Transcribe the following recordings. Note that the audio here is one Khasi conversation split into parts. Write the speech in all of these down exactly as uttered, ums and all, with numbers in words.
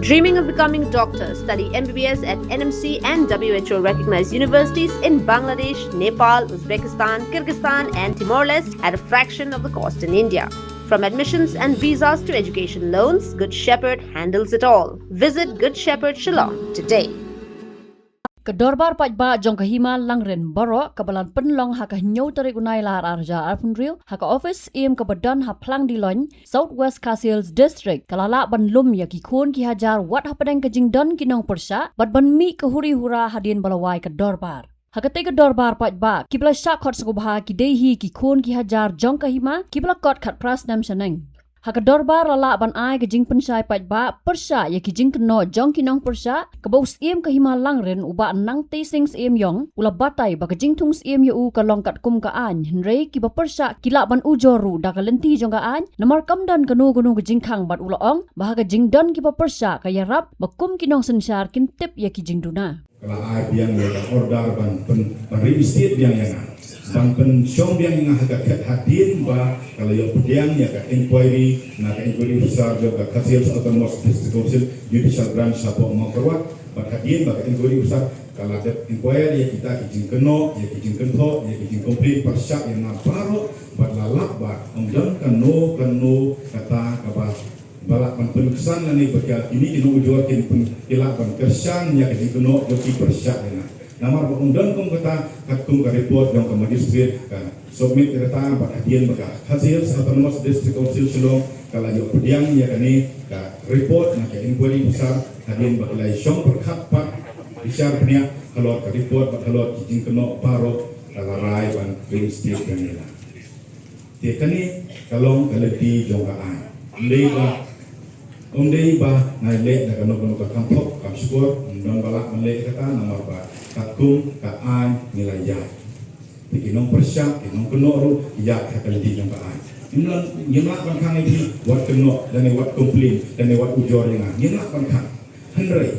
Dreaming of becoming a doctor? Study M B B S at N M C and W H O recognized universities in Bangladesh, Nepal, Uzbekistan, Kyrgyzstan, and Timor Leste at a fraction of the cost in India. From admissions and visas to education loans, Good Shepherd handles it all. Visit Good Shepherd Shillong today. Ka dorbar paidbah jong ka Hima Langrin baroh kaba la pynlong ha ka hynñiew tarik u Nailar ar hajar arphew hynriew ha ka office im kaba don ha Phlangdilong, South West Khasi Hills District, ka la lah ban lum ïa ki khun ki hajar wat hapdeng ka jingdon ki nongpyrshah bad ban mih ka huri hura hadien ba la wai ka dorbar. Ha katei ka dorbar paidbah, kiba la shah khot sngewbha ki dei hi ki khun ki hajar jong ka Hima kiba la kot khatphra snem shaneng. Ha ka dorbar la lah ban ai ka jingpynshai paidbah pyrshah ïa ki jingkynnoh jong ki nongpyrshah, kaba u Syiem ka Hima Langrin u Bah Nangtei Sing Syiemiong u la batai ba ka jingthung syiem ïa u ka long katkum ka aiñ, hynrei kiba pyrshah ki lah ban ujor ruh da ka lynti jong ka aiñ, namar kam don kano kano ka jingkhang bad u la ong ba ha ka jingdon kiba pyrshah ka ïarap ba kum ki nongsynshar kin tip ïa ki jingduna. Ka la ai biang ïa ka order ban pyn, ban reinstate biang ïa nga, ban pynshong biang ïa nga ha ka khet hadien ba ka la ïoh pdiang ïa ka inquiry na ka inquiry officer jong ka Khasi Hills Autonomous District Council Judicial Branch hapoh Mawkyrwat, bad hadien ba ka inquiry officer ka la dep inquire ïa kita ki jingkynnoh, ïa ki jingkynthoh, ïa ki jingcomplain pyrshah ïa nga baroh, bad la lap ba ym don kano kano kata kaba ba lah ban pynksan lane ba ka kine ki nongujor kin pyn, ki lah ban kyrshan ïa ka jingkynnoh jong ki pyrshah ïa nga. Namar ba ym don kum kata, katkum ka report jong ka magistrate ka submit ïa kata, bad hadien ba ka Khasi Hills Autonomous District Council Shillong ka la ïoh pdiang ïa kane ka report na ka inquiry officer, hadien ba ki la shong pyrkhat pat bishar bniah halor ka report bad halor ki jingkynnoh baroh, ka la rai ban reinstate ïa nga. Te kane ka long ka lynti jong ka aiñ. Ym dei ba, ym dei ba nga leh da kano kano ka kam pop kam shukor, ym don ba lah ban leh kata namar ba katkum ka aiñ ngi la ïaid. Te ki nongpyrshah, ki nongkynnoh ruh ki ïaid ha ka lynti jong ka aiñ. Ngim lah, ngim lah ban khang ïa phi wat kynnoh lane wat complain lane wat ujor ïa nga. Ngim lah ban khang. Hynrei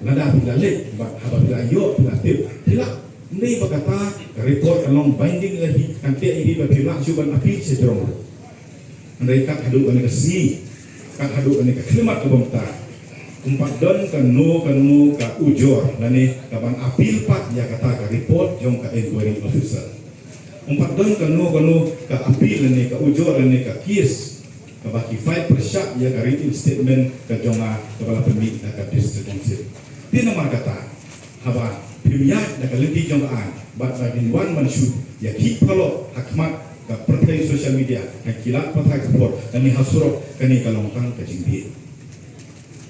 lada phi la leit bad haba phi la ïoh, phi la tip, phi lah, ym dei ba kata ka report ka long binding ïa phi, kan teh ïa phi ba phim lah shuh ban appeal sha jrong ruh. Hynrei kat haduh kane ka sngi, kat haduh kane ka khyllipmat kaba mynta, ym pat don kano kano ka ujor lane kaban appeal pat ïa kata ka report jong ka inquiry officer. Ym pat don kano kano ka appeal lane ka ujor lane ka case kaba ki file pyrshah ïa ka written statement ka jong nga kaba la pynmih da ka District Council. Te namar kata, haba phim ïaid da ka lynti jong ka aiñ bad ba ngin wan ban shoot ïa ki paralok ha khmat ka pyrthei social media, ha ki lad pathai khubor, kane ha surok, kane ka long tang ka jingbieit.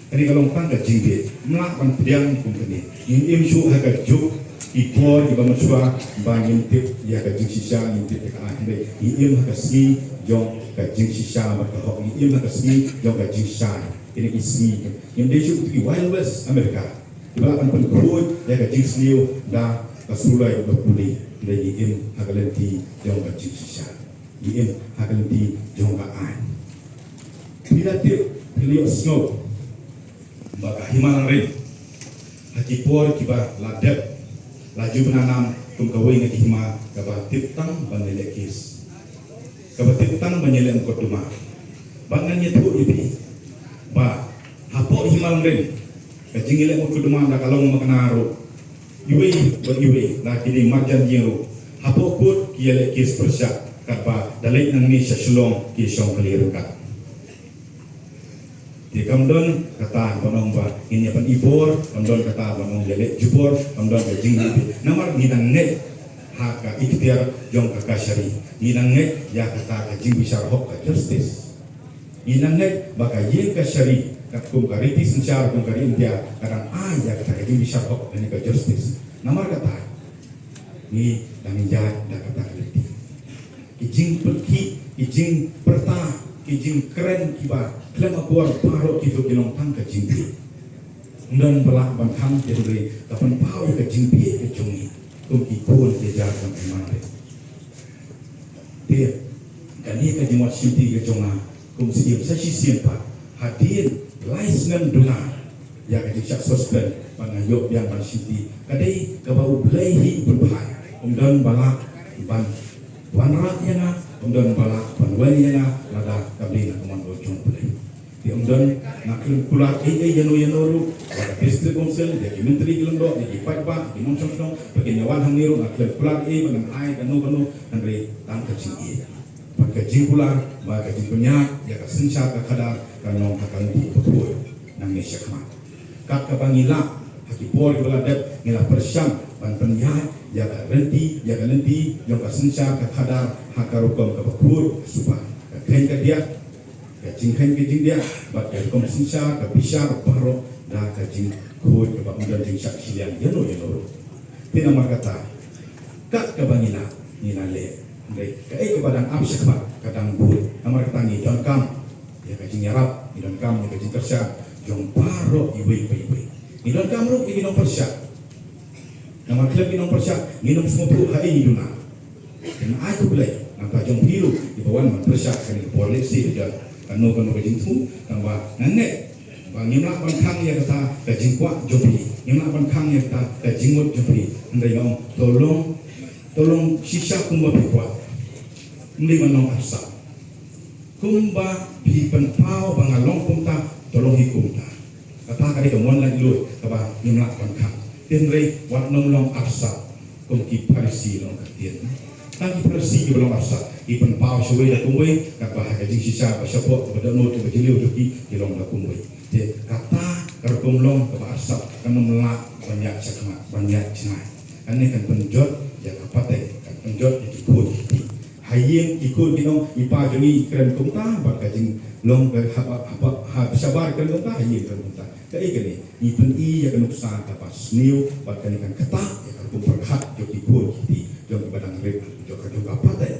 Kane ka long tang ka jingbieit. Ym lah ban pdiang kum kane. Ngim im shuh ha ka juk ki por kiba mynshuwa ba ngin tip ïa ka jingshisha, ngin tip ïa ka aiñ. Hynrei ngi im ha ka sngi jong ka jingshisha bad ka hok, ngi im ha ka sngi jong ka jingshai. Kine ki sngi ngim dei shuh ki Wild West America kiba lah ban pynkhuid ïa ka jingsniew da ka suloi bad ka pule. Hynrei ngi im ha ka lynti jong ka jingshisha. Ngi im ha ka lynti jong ka aiñ. Phi la tip, phi la ïohsngew ba ka Hima Langrin ha ki por kiba la dep la ju bna nam kum kawei na ki hima kaba tip tang ban ïaleh case, kaba tip tang ban ïaleh mukotduma. Bad ngan ïathuh ïa phi ba hapoh Hima Langrin ka jingïaleh mukotduma da ka long makna ruh, iwei bad iwei na kine marjan ïing ruh, hapoh court ki ïaleh case pyrshah, katba da leit nangne sha Shillong ki shong kali ryngkat. Te kam don kata ban ong ba ngin ïa pynibor, kam don kata ban ong ïaleh jubor, kam don ka jingïaleh. Namar ngi dang ngeit ha ka iktiar jong ka kashari, ngi dang ngeit ïa kata ka jingbishar hok, ka justice. Ngi dang ngeit ba ka ïing kashari katkum ka riti synshar jong ka ri India ka dang ai ïa kata ka jingbishar hok lane ka justice. Namar kata ngi dang ïaid da kata ka lynti. Ki jingpyrkhi, ki jingpyrta, ki jingkren kiba khlem akor baroh kito ki long tang ka jingbieit. Ym don ba lah ban khang, te hynrei ka pynpaw ïa ka jingbieit ka jong ngi kum ki khun ki hajar jong ka Hima Langrin. Te kane ka jingwad shimti ka jong nga kum siem sa shisien pat, hadien lai snem duna ïa ka jingshah suspend, bad nga ïoh biang ban shimti, ka dei kaba U Blei hi u pynphai. Ym don ba lah ban wanrah ïa nga, ym don ba lah ban wan ïa nga lada kam dei na ka mon jong U Blei. Te ym don, nga khlem kular ei ei ïano ïano ruh, ïa ka District Council, ïa ki Myntri ki Lyngdoh, ïa ki paidbah, ïa ki nongshong shnong, ba kin ïa wan hangne ruh, nga khlem kular ei ei ba ngan ai kano kano, hynrei tang ka jingïeit bad ka jingkular bad ka jingpynïaid ïa ka synshar ka khadar kan long ha ka lynti kaba khuid nangne shakhmat. Kat kaba ngi lah ha ki por kiba la dep, ngi la pyrshang ban pynïaid ïa ka lynti, ïa ka lynti jong ka synshar ka khadar ha ka rukom kaba khuid, ka super, ka kheiñ ka diah, ka jingkheiñ ka jingdiah bad ka rukom synshar, ka bishar baroh da ka jingkhuid kaba ym don jingshah shiliang ïano ïano ruh. Te namar kata, kat kaba ngi lah, ngi lah leh. Hynrei kaei kaba dang ap shakhmat ka dang bun. Namar kata ngi donkam ïa ka jingïarap, ngi donkam ïa ka jingkyrshan jong baroh iwei pa iwei. Ngi donkam ruh ïa ki nongpyrshah. Namar khlem ki nongpyrshah ngin ym sngewthuh ha ei ngi duna. Te nga ai khublei na ka bynta jong phi ruh kiba wan ban pyrshah kane ka por, lehse ïa kano kano ka jingthmu, tangba nga ngeit ba ngim lah ban khang ïa kata ka jingkwah jong phi, ngim lah ban khang ïa kata ka jingmut jong phi. Hynrei nga ong, to long, to long shisha kumba phi kwah. Ym dei ban long arsap. Kumba phi pynpaw ba nga long kumta, to long hi kumta. Kata ka dei ka mon laitluid kaba ngim lah ban khang. Hynrei wat nym long arsap kum ki Pharisi, long ka ktien. Tang ki Pharisi kiba long arsap, ki pynpaw shawei da kumwei, katba ha ka jingshisha ba shapoh, kaba dohnud, kaba jylliew jong ki, ki long da kumwei. Te kata ka rukom long kaba arsap kan ym lah ban ïaid shakhmat, ban ïaid jngai. Kane kan pynjot ïa ka pateng, kan pynjot ïa ki khun ki kti. Ha ïing ki khun ki ong, i pa jong ngi i kren kumta, bad ka jinglong ka haba, haba, ha shabar i kren kumta, ha ïing i kren kumta. Kaei kane, ngi pyni ïa ka nuksa kaba sniew, bad kane kan ktah ïa ka rukom pyrkhat jong ki khun ki kti, jong kiba dang rit, jong ka, jong ka pateng.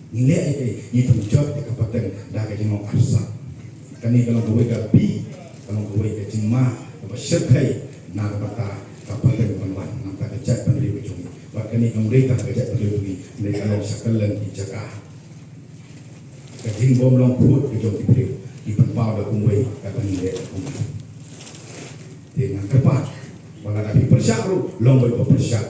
Ngi leh ïa kaei, ngi pynjot ïa ka pateng da ka jinglong arsap. Kane ka long kawei ka bih, ka long kawei ka jingma kaba shyrkhei na ka bynta ka pateng ban wan na ka bynta ka jaitbynriew ka jong ngi. Bad kane kam dei tang ka jaitbynriew jong ngi, hynrei ka long sha kylleng ki jaka. Ka jingbym long khuid ka jong ki briew, ki pynpaw da kumwei, katba ngi leh da kumwei. Te nga kyrpad ba lada phi pyrshah ruh, long beit ba pyrshah.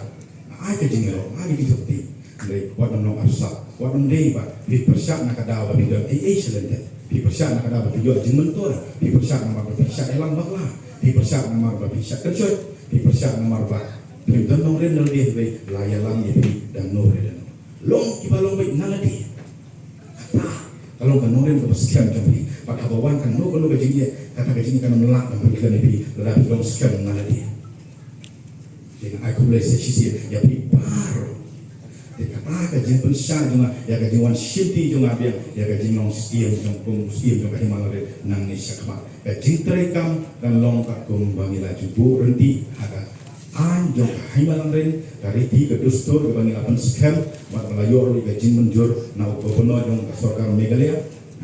Nga ai ka jingïaroh, nga ai ka jingthok ti. Hynrei wat nym long arsap, wat nym dei ba phi pyrshah na ka daw ba phi don ei ei sha lyndet. Phi pyrshah na ka daw ba phi ïoh jingmyntoi. Phi pyrshah namar ba phi shah ïalam bakla. Phi pyrshah namar ba phi shah kynshoit. Phi pyrshah namar ba phi don nongrim na lade, hynrei la ïalam ïa phi da no re da no. Long kiba long beit na lade. Kata ka long ka nongrim kaba skhem jong phi. Bad haba wan kano kano ka jingeh, kata ka jingeh kan ym lah ban pynkhlaiñ ïa phi lada phi long skhem na lade. Te nga ai khublei sa shisien ïa phi baroh. Te kata ka jingpynshai jong nga, ïa ka jingwan shimti jong nga biang ïa ka jinglong syiem jong, kum syiem jong ka Hima Langrin nangne shakhmat. Ka jingtrei kam kan long katkum ba ngi la ju buh ryntih ha ka aiñ jong ka Hima Langrin, ka riti ka dustur kaba ngi la pynskhem bad ba la ïoh ruh ïa ka jingmynjur na u Governor jong ka sorkar Meghalaya.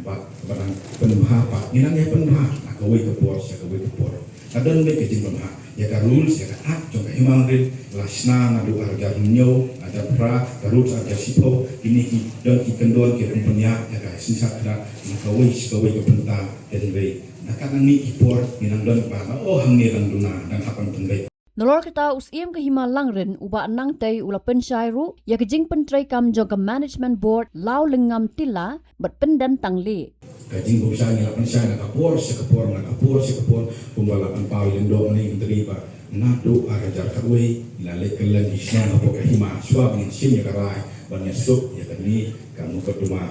Bad kaba dang pynbha pat, ngi nang ïa pynbha na kawei ka por sha kawei ka por. Ka don beit ka jingpynbha ïa ka rules, ïa ka act jong ka Hima Langrin, la shna naduh ar hajar hynñiew, ar hajar phra, ka rules ar hajar shiphew. Kine ki don ki kyndon ki rukom pynïaid ïa ka synshar khadar na kawei sha kawei ka bynta. Hynrei na katne ki por ngi nang don ba, oh, hangne dang duna, dang hap ban pynbeit. Nalor kata, u Syiem ka Hima Langrin, u Bah Nangtei, u la pynshai ruh ïa ka jingpyntreikam jong ka Management Board Lawlyngam Tilla bad Pynden Tanglieh. Ka jingbymshai ngi la pynshai na ka por sha ka por, na ka por sha ka por, kumba la pynpaw ïa u Myntri ba naduh ar hajar khatwei ngi la leit kylleng ki shnong hapoh ka hima, shuwa ba ngin shim ïa ka rai ban ïasuk ïa kane ka mukotduma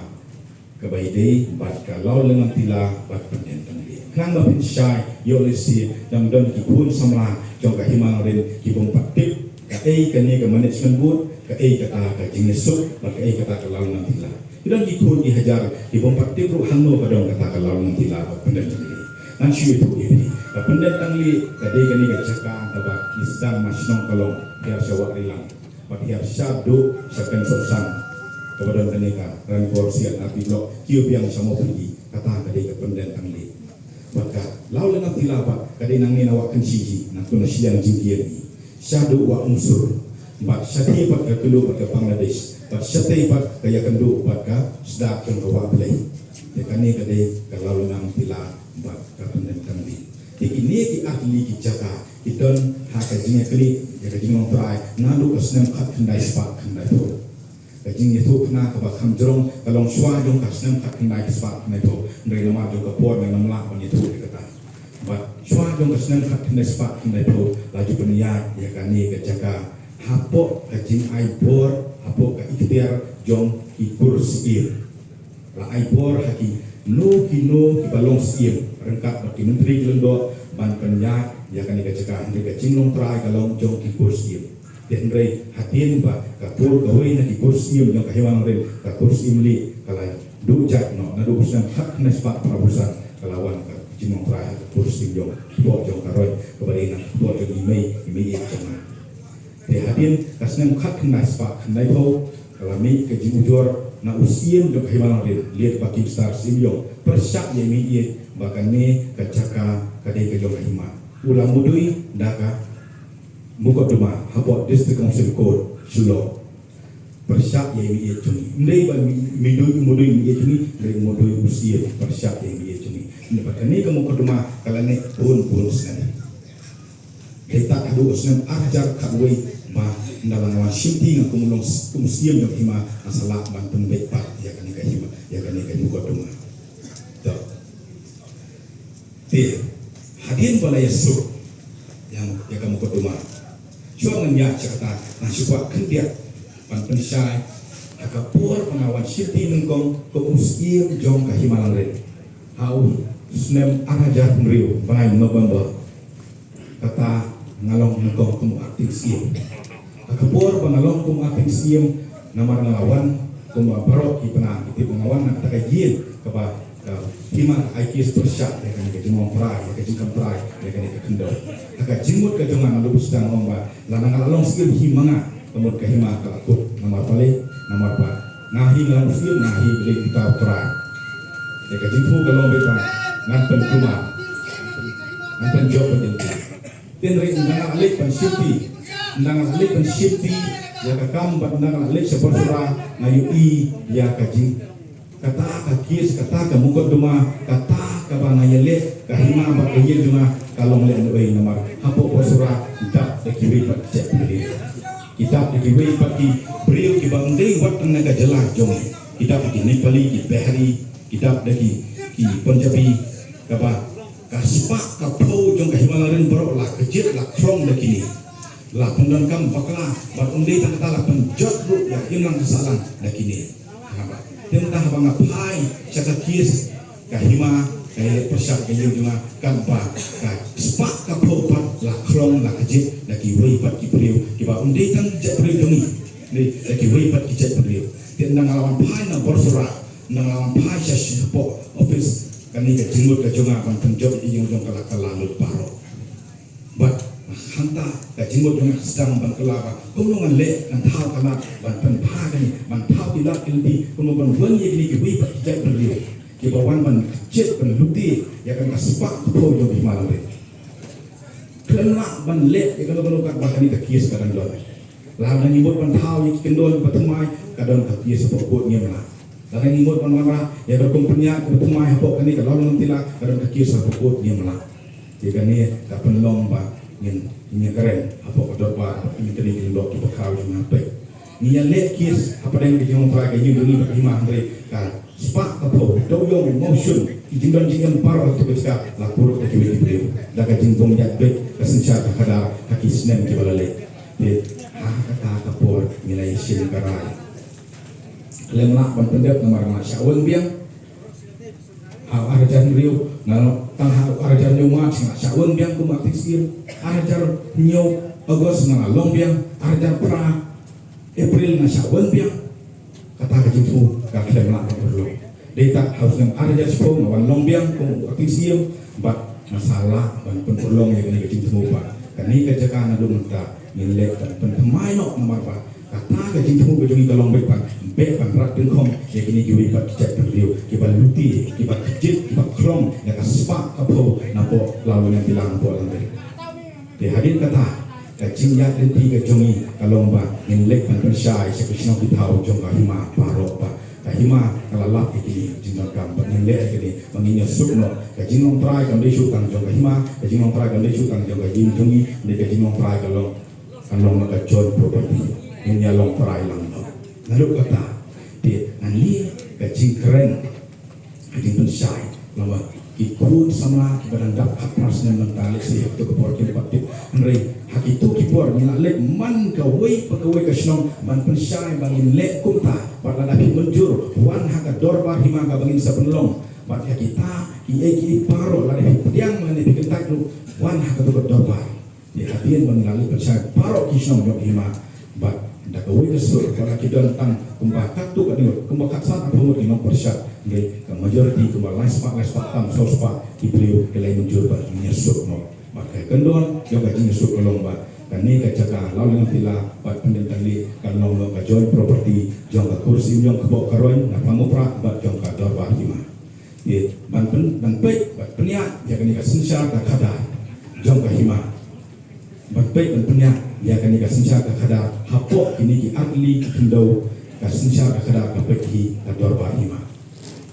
kaba ïadei bad ka Lawlyngam Tilla bad Pynden Tanglieh. Khnang ba phin shai ïoh lehse dang don ki khun samla jong ka Hima Langrin ki bym pat tip kaei kane ka Management Board, kaei kata ka jingïasuk bad kaei kata ka Lawlyngam Tilla. Ki don ki khun ki hajar ki bym pat tip ruh hangno ka don kata ka Lawlyngam Tilla bad Pynden Tanglieh. Ngan shu ïathuh ïa phi, ka Pynden Tanglieh ka dei kane ka jaka kaba ki sdang na shnong ka long, hiar sha Wah Rilang. Bad hiar shaduh sha Kynsohsang, kaba don kane ka Rankor C R R P Block, kiew biang sha Mawphangi, kata ka dei ka Pynden Tanglieh. Bad ka Lawlyngam Tilla pat ka dei nangne na Wah Kynshi hi, na kynnoh shiliang jingkieng hi. Shaduh Wah Umsur, bad shatei pat ka kynduh bad ka Bangladesh, bad shatei pat ka ïakynduh bad ka sdang jong ka Wah Blei. Te kane ka dei ka Lawlyngam Tilla bad ka Pynden Tanglieh. Te kine ki artylli ki jaka ki don ha ka jingïaknieh ïa ka jinglong trai naduh ka snem khatkhyndai spah khyndaiphew. Ka jingïathuhkhana kaba kham jrong ka long shuwa jong ka snem khatkhyndai spah khyndaiphew. Hynrei namar jong ka por ngan ym lah ban ïathuh ïa kata. Bad shuwa jong ka snem khatkhyndai spah khyndaiphew la ju pynïaid ïa kane ka jaka hapoh ka jingai bor, hapoh ka iktiar jong ki kur syiem. La ai bor ha kino kino kiba long syiem ryngkat bad ki myntri ki lyngdoh ban pynïaid ïa kane ka jaka, hynrei ka jinglong trai ka long jong ki kur syiem. Te hynrei hadien ba ka kur, kawei na ki kur syiem jong ka Hima Langrin, ka kur syiem Lieh, ka la duh jait noh, naduh u snem khatkhyndai spah phra phew san ka la wan ka jinglong trai ha ka kur syiem jong, kpoh jong ka Roit, kaba dei na kpoh jong i mei, i mei ïeit jong nga. Te hadien ka snem khatkhyndai spah khyndaiphew ka la mih ka jingujor na u syiem jong ka Hima Langrin, Liet Bah Kingstar Syiem Ïong, pyrshah ïa i mei ïeit ba kane ka jaka ka dei ka jong ka hima. U la mudui da ka mukotduma hapoh District Council Court, Shillong. Pyrshah ïa i mei ïeit jong ngi. Ym dei ba mudui, mudui i mei ïeit jong ngi, hynrei mudui u syiem pyrshah ïa i mei ïeit jong ngi. Bad kane ka mukotduma ka la neh bun bun snem. Dei tang haduh u snem ar hajar khatwei ba ynda la nga wan shimti nga kum u long, kum u syiem jong ka hima, nga sa lah ban pynbeit pat ïa kane ka hima, ïa kane ka mukotduma. To. Te hadien ba la ïasuk ïa, ïa ka mukotduma, shuwa ngan ïaid sha kata, nga shu kwah khyndiat ban pynshai ha ka por ba nga wan shimti nyngkong kum u syiem jong ka Hima Langrin ha u snem ar hajar hynriew, bnai November. Kata nga long nyngkong kum u acting syiem. Ha ka por ba nga long kum u acting syiem, namar nga la wan, kumba baroh ki pynang ki tip, nga wan na kata ka ïing kaba ka hima ka ai kies pyrshah ïa kane ka jinglong trai, ïa ka jingkam trai, ïa kane ka khyndew. Ha ka jingmut ka jong nga, nga la buh sdang ong ba lada nga la long syiem hi ma nga, ka mut ka hima ka la kut. Namar balei? Namar ba nga hi nga long syiem, nga hi balei kita u trai. Te ka jingthmu ka long beit ba ngan pynkhlaiñ, ngan pynjop pynjop. Te hynrei ynda nga la leit ban shimti, ynda nga la leit ban shimti ïa ka kam, bad ynda nga la leit sha Barsora, nga ïohi ïa ka jing, kata ka kies, kata ka mukotduma, kata kaba nga ïaleh, ka hima bad ka ïing jong nga ka long lehnohei. Namar hapoh Barsora ki dap da kiwei pat ki jaitbynriew. Ki dap da kiwei pat ki briew kiba ym dei wat tang na ka jylla jong ngi. Ki dap da ki Nepali, ki Bihari, ki dap da ki, ki Punjabi, kaba ka spah ka phew jong ka Hima Langrin baroh la kjit la khlong da kine. La pyndonkam bakla, bad ym dei tang kata, la pynjot ruh ïa ka imlang ka sahlang da kine. Haba, te mynta haba nga phai sha ka kies, ka hima ka ïaleh pyrshah ka ïing jong nga, katba ka spah ka phew pat la khlong la kjit da kiwei pat ki briew kiba ym dei tang jaitbynriew jong ngi, da kiwei pat ki jaitbynriew. Te ynda nga la wan phai na Barsora, ynda nga la wan phai sha, shapoh office, kane ka jingmut ka jong nga ban pynjot ïa ka ïing jong ka la, ka la lut baroh. Bad hangta ka jingmut jong nga ka sdang ban kylla ba kumno ngan leh, ngan thaw ka lad ban pynbha kane, ban thaw ki lad ki lynti, kumno ban wan ïa kine kiwei pat ki jaitbynriew kiba wan ban kjit ban lute ïa kane ka spah ka phew jong ka Hima Langrin. Khlem lah ban leh ïa kano kano katba kane ka kies ka dang don. Lada ngi mut ban thaw ïa ki kyndon kiba thymmai, ka don ka kies hapoh kot, ngim lah. Lada ngi mut ban wanrah ïa ka rukom pynïaid kaba thymmai hapoh kane ka law longtila, ka don ka kies hapoh kot, ngim lah. Te kane ka pynlong ba ngin, ngin ïakren hapoh ka dorbar bad ki myntri ki lyngdoh kiba khraw jong nga, peit. Ngi ïaleh kies hapdeng ka jinglong trai ka ïing jong ngi bad ka hima, hynrei ka spah ka phew, dewiong, mawshun, ki jingdon jingem baroh ha kata ka jaka la kurup da kiwei ki briew, da ka jingbym ïaid beit ka synshar ka khadar ha ki snem kiba la leit. Te ha kata ka por ngi la ïashim ka rai. Khlem lah ban pyndep namar nga la shah weng biang. Ha u ar hajar hynriew, nga la, tang ha u ar hajar hynñiew March nga la shah weng biang kum u acting syiem. Ar hajar hynñiew August nga la long biang. Ar hajar phra April nga shah weng biang. Kata ka jingthmu ka khlem lah ban urlong. Dei tang ha u snem ar hajar shiphew nga wan long biang kum u acting syiem, bad nga sa lah ban pynurlong ïa kane ka jingthmu ba kane ka jaka naduh mynta ngin leh ban pynthymmai noh, namar ba kata ka jingthmu ka jong ngi ka long beit ban, beit ban rat dyngkhong ïa kine kiwei pat ki jaitbynriew kiba lute, kiba kjit, kiba khlong ïa ka spah ka phew napoh law lynti lang, napoh Langrin. Te hadien kata, ka jingïaid lynti ka jong ngi ka long ba ngin leit ban pynshai sha ki shnong ki thaw jong ka hima baroh, ba ka hima ka la lap ïa kine ki jingdonkam, ba ngin leh ïa kine, ba ngin ïasuk noh. Ka jinglong trai kam dei shuh tang jong ka hima, ka jinglong trai kam dei shuh tang jong ka ïing jong ngi, hynrei ka jinglong trai ka long, ka long ka joint property. Ngin ïalong trai lang noh. Ruh kata, te ngan leh ka jingkren, ka jingpynshai, lama ki khun samla kiba dang dap khatphra snem mynta, lehse ha kato ka por kim pat tip. Hynrei ha kito ki por ngi la leit man kawei pa kawei ka shnong ban pynshai ba ngin leh kumta, bad lada phi mynjur, wan ha ka dorbar hima kaba ngin sa pynlong. Bad ïa kita kiei kiei baroh, lada phi pdiang lane phi kyntait ruh, wan ha kato ka dorbar. Ïa hadien ba ngi la leit pynshai baroh ki shnong jong ka hima, bad da kawei ka sur, bad la ki don tang kumba katto katne ngut, kumba khatsan arphew ngut ki nongpyrshah, hynrei ka majority kumba lai spah, lai spah tam, saw spah ki briew ki la ïa mynjur bad ki ïa suk noh. Bad ka kyndon jong ka jingïasuk ka long ba kane ka jaka Lawlyngngohtila bad Pyndentanglieh kan long noh ka joint property jong ka Kur Syiemlieh Kpoh Karoin na Pangmuprah bad jong ka dorbar hima. Ïa, ban pyn, ban peit, ban pynïaid ïa kane ka synshar ka khadar jong ka hima. Ban peit, ban pynïaid ïa kane ka synshar ka khadar hapoh kine ki artylli ki khyndew ka synshar ka khadar ka peit hi ka dorbar hima.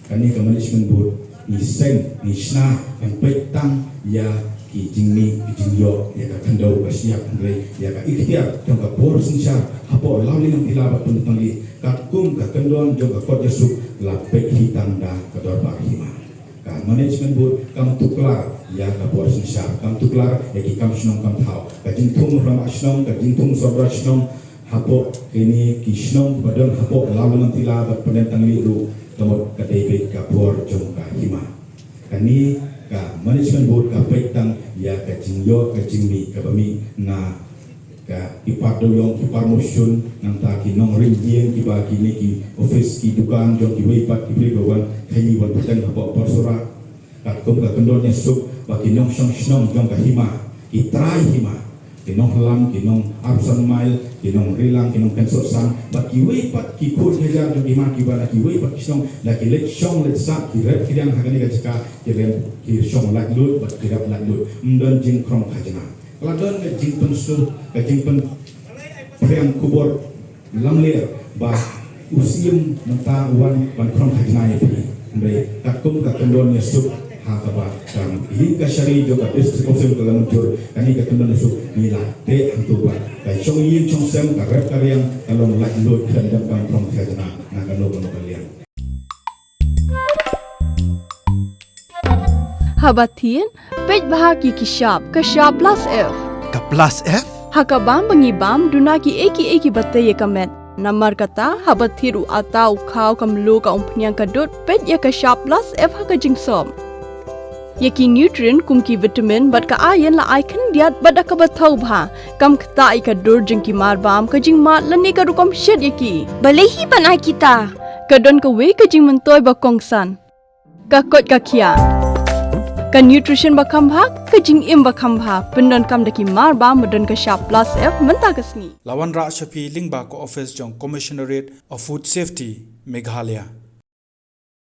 Kane ka management board ngi seng, ngi shna ban peit tang ïa ki jingmih ki jingïoh ïa ka khyndew ka shyiap, hynrei ïa ka iktiar jong ka bor synshar hapoh Lawlyngngohtila bad Pyndentanglieh katkum ka kyndon jong ka kot ïasuk la peit hi tang da ka dorbar hima. Ka management board kam tuklar ïa ka bor synshar, kam tuklar ïa ki kam shnong kam thaw, ka jingthung rangbah shnong, ka jingthung sorkar shnong, hapoh kine ki shnong ba don hapoh Lawlyngngohtila bad Pyndentanglieh ruh, ka mut ka dei beit ka bor jong ka hima. Kane ka management board ka peit tang ïa ka jingïoh ka jingmih kaba mih na ka, ki par dewïong, ki par mushun, nangta ki nongring ïing kiba kine ki office, ki dukan jong kiwei pat ki briew ba wan khaïi wan pateng hapoh Porsora. Katkum ka kyndon ïasuk ba ki nongshong shnong jong ka hima, ki trai hima, ki nongïalam, ki nongarphew san mail, ki nongrilang, ki nongkynsoh san, bad kiwei pat ki khun ki hajar jong ki hima kiba na kiwei pat ki shnong la ki leit shong leit sah, ki rep ki riang ha kane ka jaka, ki rep, ki shong laitluid bad ki rep laitluid. Ym don jingkhrong khajna. Ka la don ka jingpynsngew, ka jingpynphriang khubor lamler ba u Syiem mynta u wan ban khrong khajna ïa phi. Hynrei katkum ka kyndon ïasuk ha kaba ka ïing kashari jong ka District Council ka la mynjur, kane ka kyndon ïasuk ngi la teh hangto ba ka shong ïing shong sem, ka rep ka riang ka long laitluid, khlem don ban khrong khajna na kano kano ka liang. Haba thied, peit bha ki, ki shap, ka shap plus F. Ka plus F? Ha ka bam ba ngi bam, duna kiei kiei kiba tei ïa ka met. Namar kata, haba thied u atta, u khaw, ka mluh, ka umphniang, ka dud, peit ïa ka shap plus F ha ka jingsop. Ïa ki nutrient kum ki vitamin bad ka iron la ai khyndiat bad da kaba thaw bha. Kam ktah ïa ka dur jong ki mar bam, ka jingmad lane ka rukom shet ïa ki. Balei hi ban ai kita? Ka don kawei ka jingmyntoi ba kongsan. Ka koit ka khiah. Ka nutrition ba kham bha, ka jingim ba kham bha, pyndonkam da ki mar bam ba don ka shap plus F mynta ka sngi. La wanrah sha phi lyngba ka office jong Commissionerate of Food Safety, Meghalaya.